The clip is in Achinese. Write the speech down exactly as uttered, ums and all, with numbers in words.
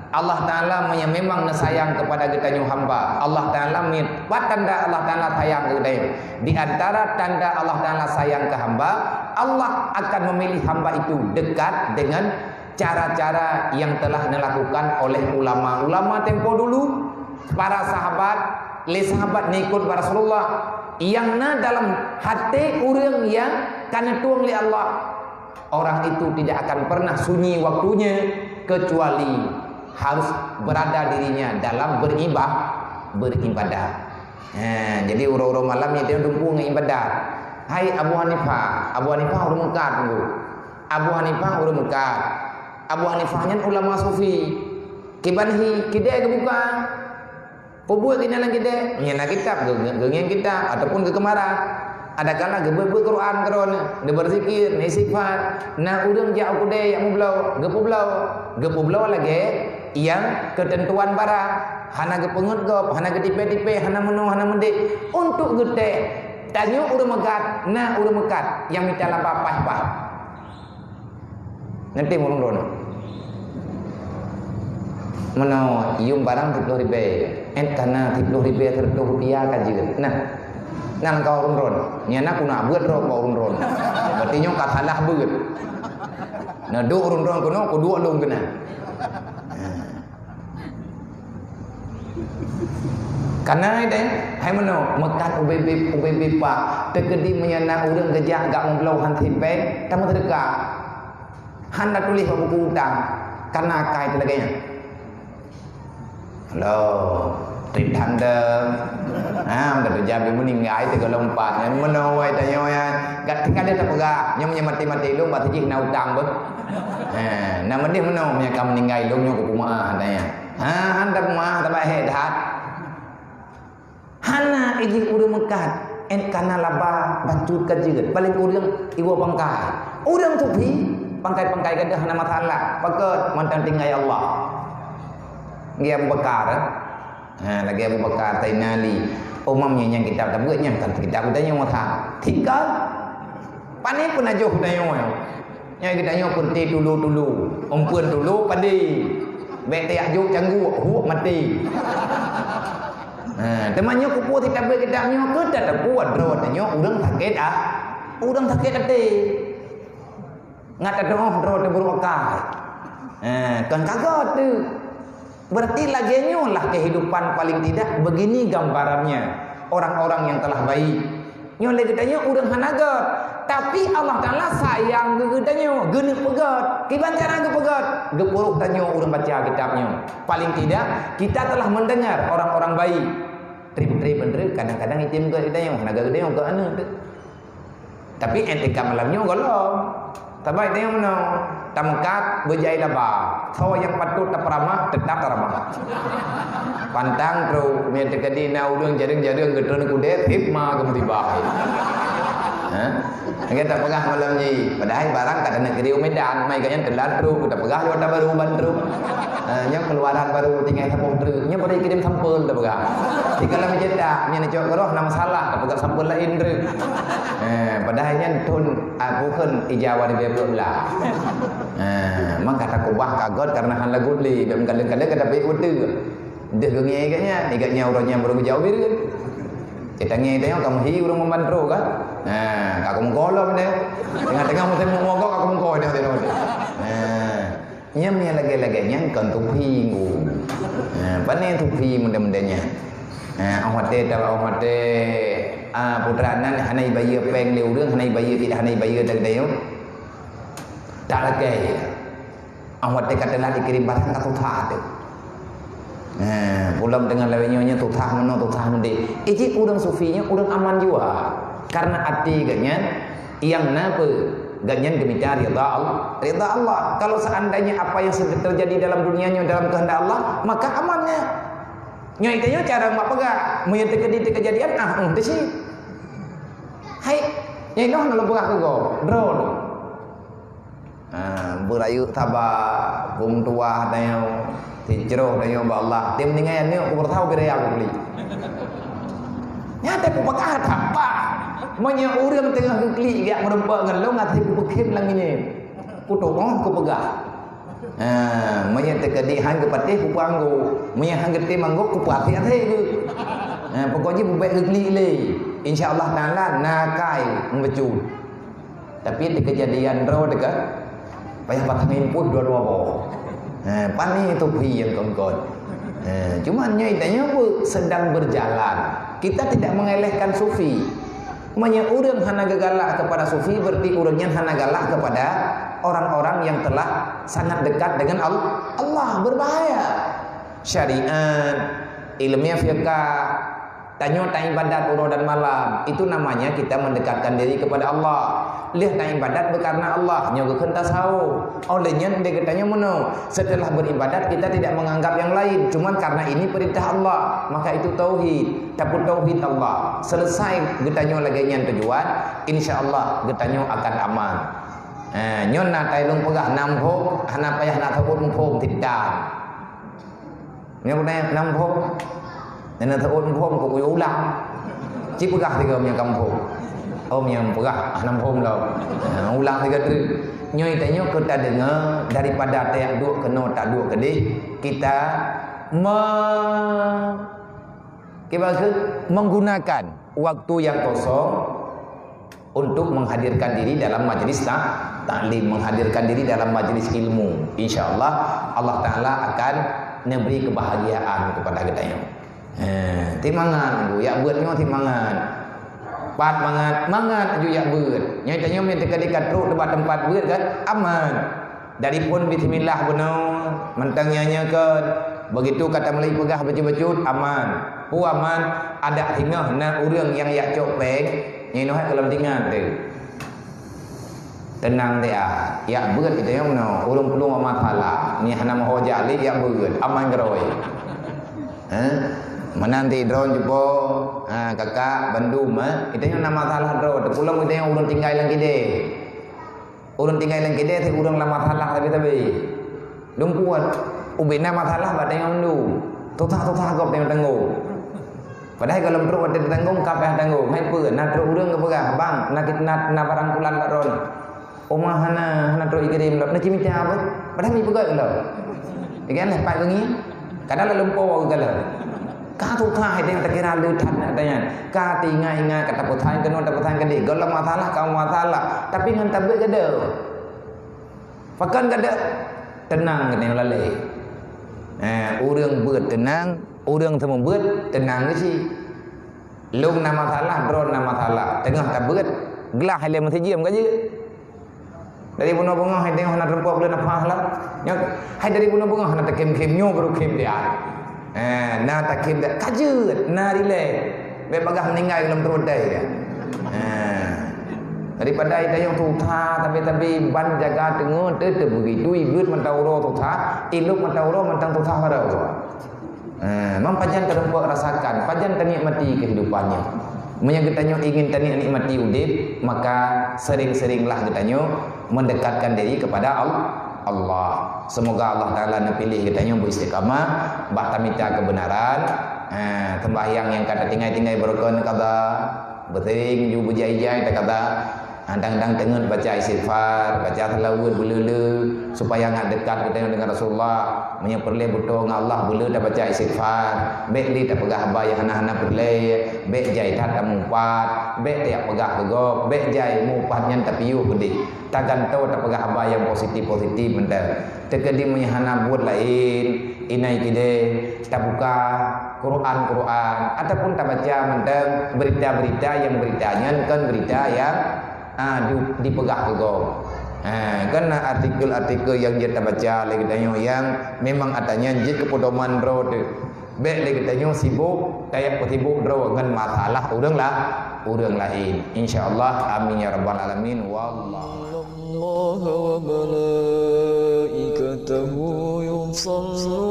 Allah Ta'ala meunyo memang neusayang kepada geutanyoe hamba, Allah Ta'ala meunyo pat tanda Allah Ta'ala sayang keu geutanyoe. Di antara tanda Allah Ta'ala sayang keu hamba, Allah akan memilih hamba itu dekat dengan cara-cara yang telah dilakukan oleh ulama-ulama tempo dulu, para sahabat, lé sahabat neukot bak Rasulullah, nyang na dalam até ureuëng nyang ka neutueng lé Allah. Orang itu tidak akan pernah sunyi waktunya kecuali harus berada dirinya dalam beribah-, beribadah. Ha, jadi uroe-uroe malam nyan dumpeue ngon ibadah. Hai Abu Hanifah, Abu Hanifah ureuëng meukat tu. Abu Hanifah ureuëng meukat. Abu Hanifah nyan ulama sufi. Kiban hi, kidée geubuka. Peue buet keunan lam kidée? Nyan na kitab, geu-, geu-, geungieng kitab ataupun geukeumara. Adakala geubeuet-beuet Quran keudroe, geubeuzikir, geuistighfar. Na ureuëng jak u keudée jak meubloe, geupeubloe. Geupeubloe lagée nyang keuteuntuan barang, hana geupeungeut gob, hana geutipée-tipée, hana meunoe, hana meudéh. Untuk geutéh, tanyoe ureuëng meukat, na ureuëng meukat nyang mita laba paih-paih. Nanti meurunon. Meunoe yum barang siplôh ribée, ék kana siplôh ribée sireutoh rupiah ka jeuet. Nah, nang ka ureuëng ron. Nyan aku nak buet droe bak ureuëng ron. Berarti nyoe ka salah buet. Nah, duek ureuëng ron keunoe, kuduek lôn keunan. Kana deh, hai meunoe, meukat ubé-bé, ubé-bé pak, teukeudi meunyo na ureuëng geujak gak meubloe han sipéng, tameuseudeukah. Han tatuléh bak buku utang, kana akai teuh lagée nyan. Lo, trip tandem. Ha, meunan tu jambi meuninggai teuh golom pat. Nyan meunoe wai tanyoe nyan. Gat tinggai lé tapeugah, nyoe meunyo maté-maté lôn bak sijih na utang beuh. Ha, na meudeh meunoe meunyo ka meuninggai lôn nyoe kupeumeu'ah tanyoe. Ha, han tapeumeu'ah, tabahé that. Hana ijih ureuëng meukat, ék kana laba bacut ka jeuet. Paléng ureuëng iwoe pangkai. Ureuëng sufi, pangkai-pangkai gadôh hana masalah. Pakon mantong tinggai Allah. Lagée Abu Bakar, eh? Ha, lagée Abu Bakar, Saidina Ali. Umam nyan nyang kitab tabeuet nyan kan kitab geutanyoe masa. Tinggal. Pane peunajoh geutanyoe. Nyang geutanyoe peureute tulu-tulu. Umpeuen tulu padé. Bék tajak jok cangguek, huek maté. Ha, teuma nyoe keupeue sitabeue kitab nyoe keu tateupeue droe tanyoe ureuëng sakét, ah, ureuëng sakét até. Ngat teudoh droe teuburuk akai. Ha, kon kagot tu. Berarti lagée nyoe lah kehidupan paling tidak begini gambarannya orang-orang yang telah baik. Nyoe lé geutanyoe ureuëng hana gét, tapi Allah Taala sayang keu geutanyoe, geuneuk peugét. Kiban cara geupeugét? Geupeurôh tanyoe ureuëng baca kitab nyoe. Paling tidak, kita telah mendengar orang-orang baik. Treb-treb beuneueh, kadang-kadang item gét geutanyoe, hana gét geutanyoe, gét aneuk teuh. Tapi etika malam nyoe gohlom. Saban tanyoe meunoe, tameukat beujai laba. Soe nyang patôt tapeuramah, teutap taramah. Pantang trok, meunyo teukeudi na ureuëng jareueng-jareueng geutreun kudée, hikmah geumeusibah. Ha? Lagée tapeugah malam nyoe, padahai barang ka taneuk keudéh u Medan, mai gobnyan teulat trok, tapeugah lewat Tabaru ban trok. Ha, nyoe keuluaran baru tinggai saboh trok. Nyoe bari kirém sampel tapeugah. Di kalam cetak, nyan cok keudroe na masalah, tapeugah sampel laén trok. Ha, padahai nyan thon, ah, bukon ija wan beulah. Ha, maka takubah kagot karena hana lagut lé, dan kadang-kadang ka dapet uteue. Deuh geungieng igat nyan, igat nyan uroe nyan baru geujaweueb. Kita ngieng tengok kamu hi ureuëng membantu kan? Ha, ka aku meugohlom deh. Tengah-tengah musim mogok aku meugoh deh tengok. Ha. Nyam nyang lagée-lagée nyan kon tupi ngku. Ha, pane tupi muda-muda nyan. Ha, oh mate ta oh mate, ah, putra nan hana ibayeue péng lé ureuëng, hana ibayeue tidak hana ibayeue dari dayo. Tak lagée. Awak teuka teulah dikirém barang ka susah teuh. Nah, pulang dengan lawét nyoe nyoe susah meunoe susah meudéh. Iji ureuëng sufi nyoe ureuëng aman jua. Karena até geuhnyan nyang na peue? Geuhnyan geumita ridha Allah, ridha Allah. Kalau seandainya apa yang sedang terjadi dalam dunia nyoe dalam kehendak Allah, maka amannya. Nyoe itu nyoe cara mak peugah. Meunyoe teukeudi teukeujadian, ah, eh, teusi. Hai, nyoe noh naleueng peugah keu gob. Droe. Ha, beurayeuk saba, bung tuwah tanyoe, sicroh tanyoe bak Allah. Tem ninggai aneuk kubur tau bire aku beli. Nyata kupeugah saba. Meunyoe ureuëng teungoh geuklik jak meurumpok ngon lôn, até kupeukhem lam ngieng. Kutoh kupeugah. Ha, meunyoe teukeudi han geupatéh, kupeue anggô. Meunyoe han geutem anggô, kupeue até-até geuh. Ha, pokok jih bubek geuklik lé. Insya Allah Taala na kai meubeujeuet. Tapi di kejadian droe teuka, payah batang impôt dua-dua boh. Ha, pane tuphi nyang kon-kon. Ha, cuman nyoe tanyoe pun sedang berjalan. Kita tidak mengelehkan sufi. Meunyoe ureuëng hana geugalak kepada sufi, berarti ureuëng nyan hana galak kepada orang-orang yang telah sangat dekat dengan Al-, Allah. Berbahaya. Syariat, ilmu fiqah, tanyoe taibadat uroe dan malam, itu namanya kita mendekatkan diri kepada Allah. Lheueh taibadat beukarna Allah, nyoe geukheun tasawuf. Oleh nyan, di geutanyoe meunoe, setelah beribadat kita tidak menganggap yang lain, cuman karena ini perintah Allah, maka itu tauhid. Tapeutauhid Allah. Selesai geutanyoe lagée nyan tujuan, insya Allah geutanyoe akan aman. Eh, nyoe na tai lôn peugah nam phom, hana payah na teuôt muphom titan. Nyoe beuna nam phom. Nyoe na teuôt muphom keu kuyue ulang. Ci peugah tiga meunyoe kamoe phom. Oh, meunyoe peugah, ah, nam phom lom. Eh, ulang tiga treuk. Nyoe tanyoe keu tadeungoe daripada tayak duek keunoe tak duek keudeh, kita me-, Kiban kheueh menggunakan waktu yang kosong untuk menghadirkan diri dalam majlis ta-, taklim, menghadirkan diri dalam majlis ilmu. Insya Allah, Allah Taala akan neubri kebahagiaan kepada geutanyoe. Eh, timangat, yak beuet nyoe timangat. Pat mangat, mangat aju yak beuet. Nyoe tanyoe meuteukeu di katrok teumpat-teumpat beuet kan, aman. Dari phon bismillah bunoe, mantong nyan-nyan kon. Begitu ka tameulai peugah bacut-bacut, aman. Peue aman, adak singoh na ureuëng nyang yak cok péng, nyan nyoe hai gohlom tingat teuh. Teunang teuh ah, yak beuet geutanyoe meunoe, ureuëng peulom masalah, ni hana meuho jak lé yak beuet, aman keudroe. Heh? Meunan teuh droe cupo, ha, kakak, bandum, eh. Geutanyoe na masalah droe, teupeulom geutanyoe ureuëng tinggai lam kidée. Ureuëng tinggai lam kidée, si ureuëng lam masalah sabe-sabe. Lôn puet, ubena masalah bak tanyoe mandum. Susah-susah gob tanyoe tanggong. Padahai gohlom trok watée tanggong, ka payah tanggong. Hai peue, na trok ureuëng geupeugah, "Bang, na, na, na barang pulan bak droeneuh." Oma hana, hana trok ikirém lom. Na cimita apa? Padahai mi peugah lom. Ikan leh pat geungieng. Kadang lalom po gala. Ka susah hai tanyoe takira le that na tanyan. Ka teuingat-ingat ka tapeusan keunoe tapeusan keudeh. Gohlom masalah ka masalah. Tapi ngon tabeuet gada. Pakon gada? Teunang geutanyoe lalée. Eh, ureuëng beuet teunang, ureuëng seumeubeuet teunang geucit. Lôn na masalah, droe na masalah. Teungoh tabeuet, glah ilée meuseujeuem ka jeuet. Dari bunoe beungoh hai tanyoe hana teurimong buleuen nafah lah. Nyoe, hai dari bunoe beungoh hana takhém-khém, nyoe baru khém dia. Eh, na takhém dia. Ka jeuet, na rilée. Bék bagah meuninggai lom peurutai dia. Eh. Daripada hai tanyoe susah, tapi-tapi ban jaga teungoh, teuh, teuh begitu, ibeuet mantong uroe susah, ilok mantong uroe, mantong susah baroe. Ha, memang pajan teurimong rasakan, pajan tanikmati kehidupan nyoe. Meunyoe geutanyoe ingin tanikmati udeb, maka sering-seringlah geutanyoe mendekatkan diri kepada Al-, Allah. Semoga Allah Taala neupiléh geutanyoe beristiqamah, bak tamita kebenaran. Ha, sembahyang nyang ka tatinggai-tinggai beurukon kada, beusering ju beujai-jai takada. Ha, dang-dang teungeut baca istighfar, baca seulaweuet beuleu-leu, supaya ngat dekat geutanyoe dengan Rasulullah. Meunyoe peureulée beutôi ngon Allah, beuleu tabaca istighfar. Bék lé tapeugah haba nyang hana-hana peureulée, bék jai that tameuupat, bék tajak peugah keu gob, bék jai meuupat nyan tapiôh keudeh. Tagantoe tapeugah haba nyang positif-positif mantong. Teukeudi meunyoe hana buet laén, inan kidée tabuka Quran-Quran ataupun tabaca mantong berita-berita nyang berita nyan kon berita nyang, ah, di, dipeugah keu gob. Ha, kan na artikel-artikel nyang jeuet tabaca lé geutanyoe nyang memang atra nyan jeuet keu peudoman droe teuh. Bék lé geutanyoe sibok, tajak peusibok droe ngon masalah ureuëng la-, ureuëng laén. Insya Allah, amin ya rabbal alamin. Wallahu. إن الله وملائكته يصلون